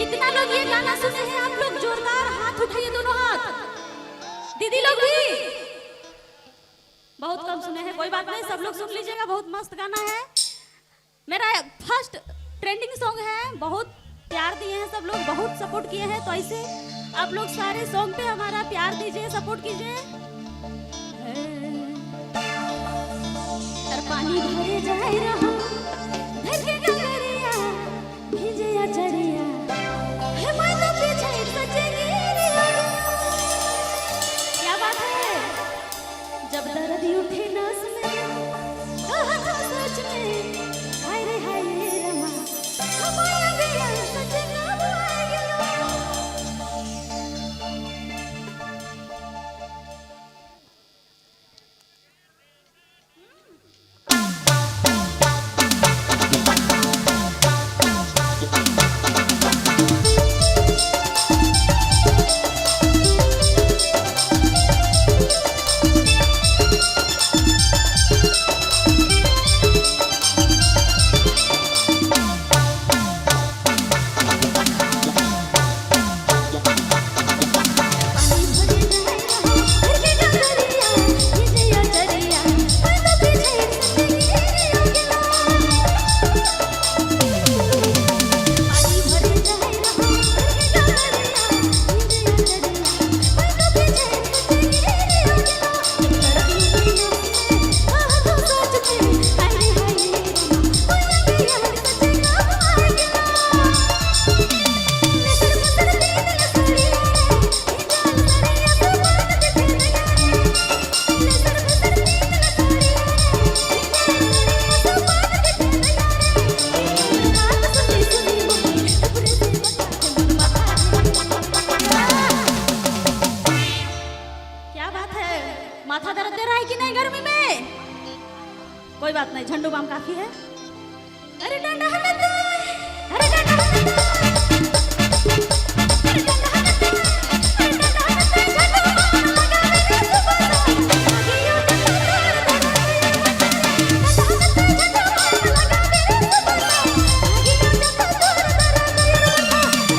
कितना लोग ये गाना सुने हैं? आप लोग जोरदार हाथ उठाइए, दोनों हाथ। दीदी लोग भी बहुत कम सुने हैं, कोई बात नहीं, सब लोग सुन लीजिएगा, बहुत मस्त गाना है। मेरा फर्स्ट ट्रेंडिंग सॉन्ग है, बहुत प्यार दिए हैं सब लोग, बहुत सपोर्ट किए हैं। तो ऐसे आप लोग सारे सॉन्ग पे हमारा प्यार दीजिए, सपोर्ट कीजिए। पानी भरे जाए रहा धर के गगरिया भिजे अचरिया हे मैं तो पीछे सजगिरिया। क्या बात है, जब दर्द उठे नस में कहा तो सच में हाय रे हाय रे रमा हमारा गया सच ना गया। माथा दर्द दे रहा है कि नहीं गर्मी में? कोई बात नहीं, झंडू बाम काफी है। अरे डंडा हटते, अरे डंडा हटते, अरे डंडा हटते, अरे डंडा हटते, झंडू बाम लगा मेरे सुबह आगे यो डंडा हटते, झंडू बाम लगा मेरे सुबह आगे यो डंडा दूर दर दर।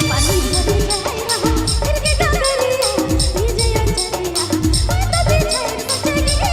पानी भरे जाए रहा फिर के गगरिया भिजे अचरिया मैं तो पीछे सजगिरिया।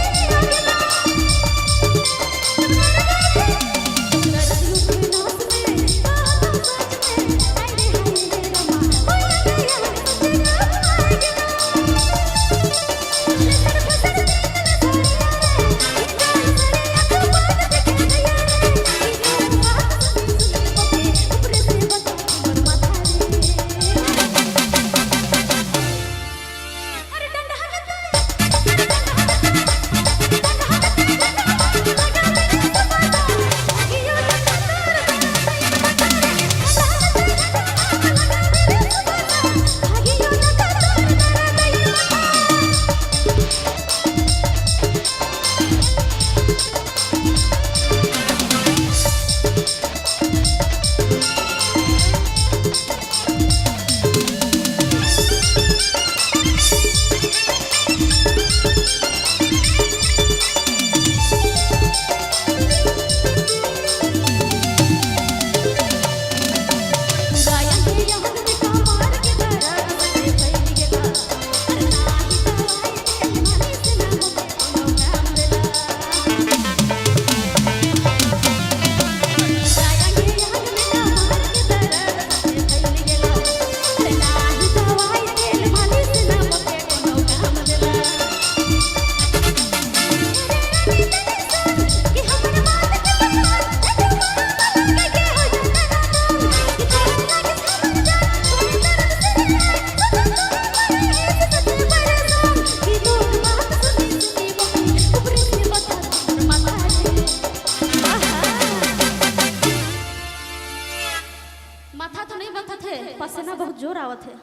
माथा तो नहीं बथत है, पसीना बहुत जोर आवत है।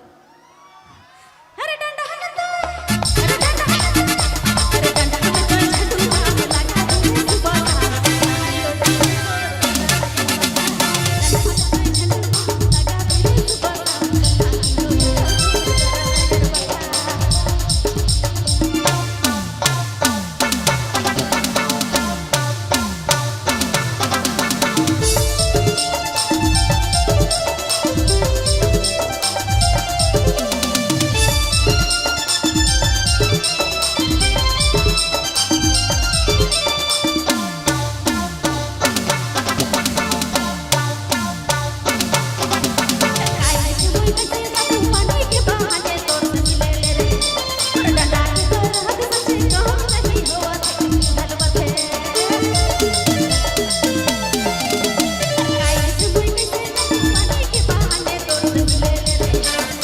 अरे डंडा हटते, अरे डंडा हटते, अरे डंडा हटते, झंडू बाम लगा दे सुबह झंडू बाम लगा दे सुबह। ले ले रे।